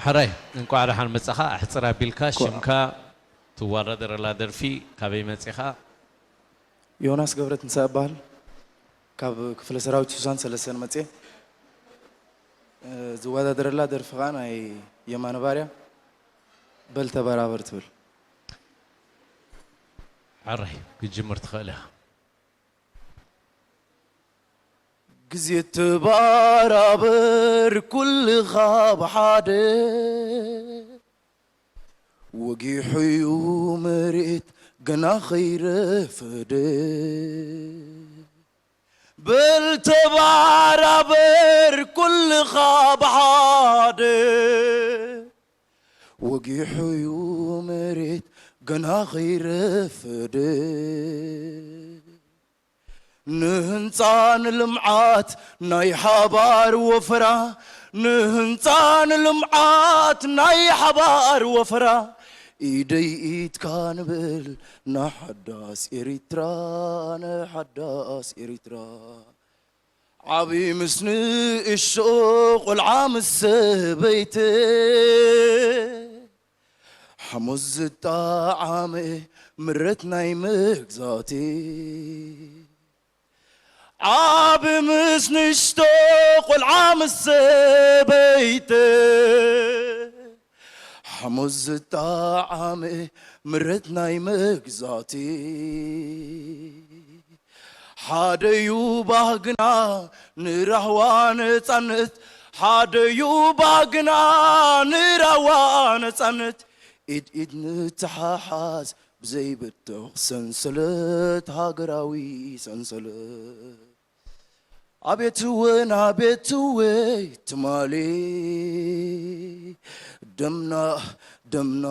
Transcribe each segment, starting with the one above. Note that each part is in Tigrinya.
ሕራይ፣ እንቋዕ ደሓን መጻኻ። ኣሕጽር ኣቢልካ ሽምካ፣ ትወዳደረላ ደርፊ፣ ካበይ መጺኻ? ዮናስ ገብረትንሳኤ እበሃል። ካብ ክፍለ ሰራዊት ስሳን ሰለስተን መጽየ። እ፣ ዝወዳደረላ ደርፊ ኸኣ ናይ የማነ ባርያ በል ተበራበር ትብል። ሕራይ፣ ክትጅምር ትኽእል ኢኻ። ግዜ ተባራበር ኩልኻ ብሓደ፣ ወጊሑ'ዩ መሬት ገና ኸይረፈደ። በል ተባራበር ኩልኻ ብሓደ፣ ወጊሑ'ዩ መሬት ገና ኸይረፈደ። ንህንጻ ንልምዓት ናይ ሓባር ወፈራ፣ ንህንጻ ንልምዓት ናይ ሓባር ወፈራ፣ ኢደይ ኢድካ ንበል ንሓዳስ ኤሪትራ፣ ንሓዳስ ኤሪትራ። ዓቢ ምስ ንእሾ፣ ቆልዓ ምስ ሰበይቲ፣ ሓሙስ ዝጠዓመ ምረት ናይ መግዛእቲ። ዓቢ ምስ ንእሽቶ፣ ቆልዓ ምስ ሰበይቲ፣ ሓሙስ ዝጠዓመ ምረት ናይ መግዛእቲ። ሓደ'ዩ ባህግና ንራህዋ ነጻነት፣ ሓደ'ዩ ባህግና ንራህዋ ነጻነት። ኢድ ኢድ ንተሓሓዝ ብዘይበትኽ ሰንሰለት፣ ሃገራዊ ሰንሰለት። ኣቤት እውን ኣቤት ወይ ትማሊ፣ ደምና ደምና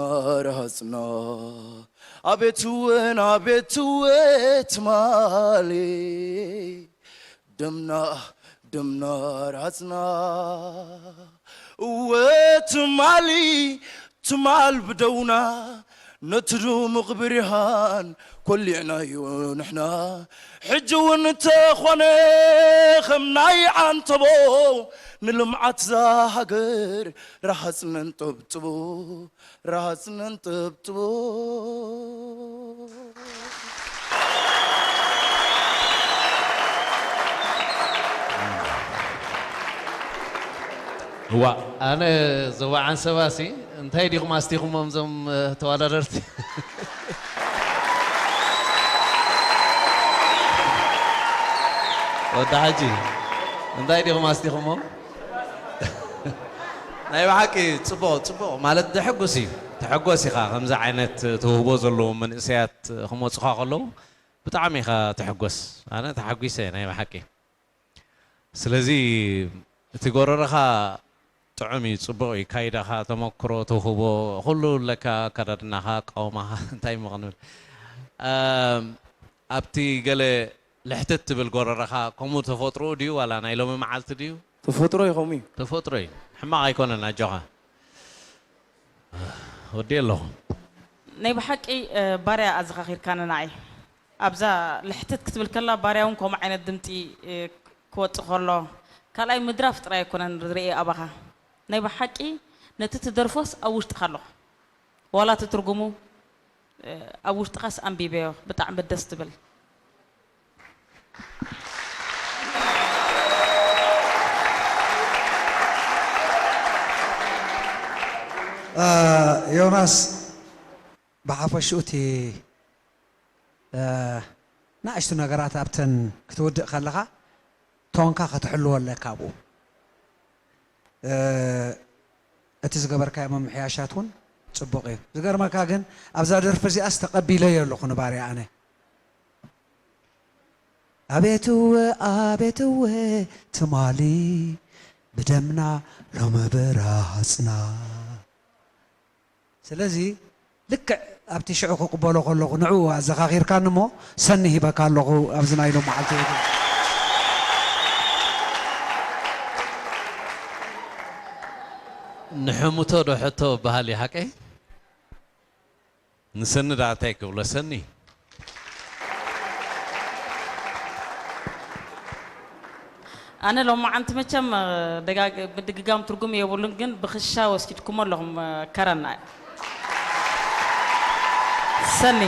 ራህጽና። ኣቤት እውን ኣቤት ወይ ትማሊ፣ ደምና ደምና ራህጽና። እወ ትማሊ፣ ትማል ብደውና፣ ነቲ ድሙቕ ብርሃን ኮሊዕናዮ ንሕና። ሕጂ እውን እንተኾነ ከም ናይ ዓንተቦ፣ ንልምዓት እዛ ሃገር ረሃጽ ነንጠብጥቦ፣ ረሃጽ ነንጠብጥቦ። እዋ፣ ኣነ ዘዋዓን ሰባሲ እንታይ ዲኹም ኣስቲኹሞም እዞም፣ እ፣ ተወዳደርቲ? ወዲ ሓጂ፣ እንታይ ዲኹም ኣስቲኹሞም? ናይ ብሓቂ ጽቡቕ፣ ጽቡቕ ማለት ዘሐጉስ እዩ። ተሐጎስ ኢኻ፣ ከምዚ ዓይነት ተውህቦ ዘለዎም መንእሰያት ክመጹኻ ከለዉ ብጣዕሚ ኢኻ ትሕጎስ። ኣነ ተሓጒሰ ናይ ብሓቂ። ስለዚ እቲ ጎረረኻ ጥዑም እዩ፣ ጽቡቕ እዩ። ካይዳኻ፣ ተመክሮ፣ ተውህቦ፣ ኩሉ ኣለካ፣ ኣከዳድናኻ፣ ኣቃውማኻ፣ እንታይ እሞ ክንብል። ኣም፣ ኣብቲ ገለ ልሕትት ትብል ጎረረኻ፣ ከምኡ ተፈጥሮኡ ድዩ ዋላ ናይ ሎሚ መዓልቲ ድዩ? ተፈጥሮ እዩ፣ ከምኡ እዩ። ተፈጥሮ እዩ። ሕማቕ ኣይኮነን፣ ኣጆኻ። ወዲ ኣለኹ። ናይ ብሓቂ፣ እ፣ ባርያ ኣዘኻኺርካኒ ንዓይ። ኣብዛ ልሕትት ክትብል ከላ ባርያ እውን ከምኡ ዓይነት ድምፂ፣ እ፣ ክወፅእ ከሎ፣ ካልኣይ ምድራፍ ጥራይ ኣይኮነን ዝርኢ ኣባኻ። ናይ ብሓቂ ነቲ ትደርፎስ ኣብ ውሽጥኻ ኣለኹ። ዋላ እቲ ትርጉሙ፣ እ፣ ኣብ ውሽጥኻስ ኣንቢበዮ። ብጣዕሚ ደስ ትብል። እ፣ ዮናስ፣ ብሓፈሽኡ እቲ፣ እ፣ ንኣሽቱ ነገራት ኣብተን ክትውድእ ከለኻ ቶንካ ከተሕልዎ ኣለካ ኣብኡ። እ፣ እቲ ዝገበርካዮ ምምሕያሻት እውን ጽቡቕ እዩ። ዝገርመካ ግን ኣብዛ ደርፊ እዚኣስ ተቐቢለዮ ኣለኹ ንባርያ ኣነ። ኣቤት እወ፣ ኣቤት እወ፣ ትማሊ ብደምና ሎሚ ብራጽና። ስለዚ ልክዕ ኣብቲ ሽዑ ክቕበሎ ከለኹ ንዕኡ ኣዘኻኺርካኒ እሞ ሰኒ ሂበካ ኣለኹ ኣብዚ ናይ ሎም መዓልቲ። ንሕሙቶ ዶ ሕቶ በሃል እዩ ሓቀይ? ንሰኒ ደኣ እንታይ ክብሎ ሰኒ? ኣነ ሎማዓንቲ መቸም ደጋግ ምድግጋም ትርጉም የብሉን፣ ግን ብኽሻ ወሲድኩሞ ኣለኹም። ከረና ሰኒ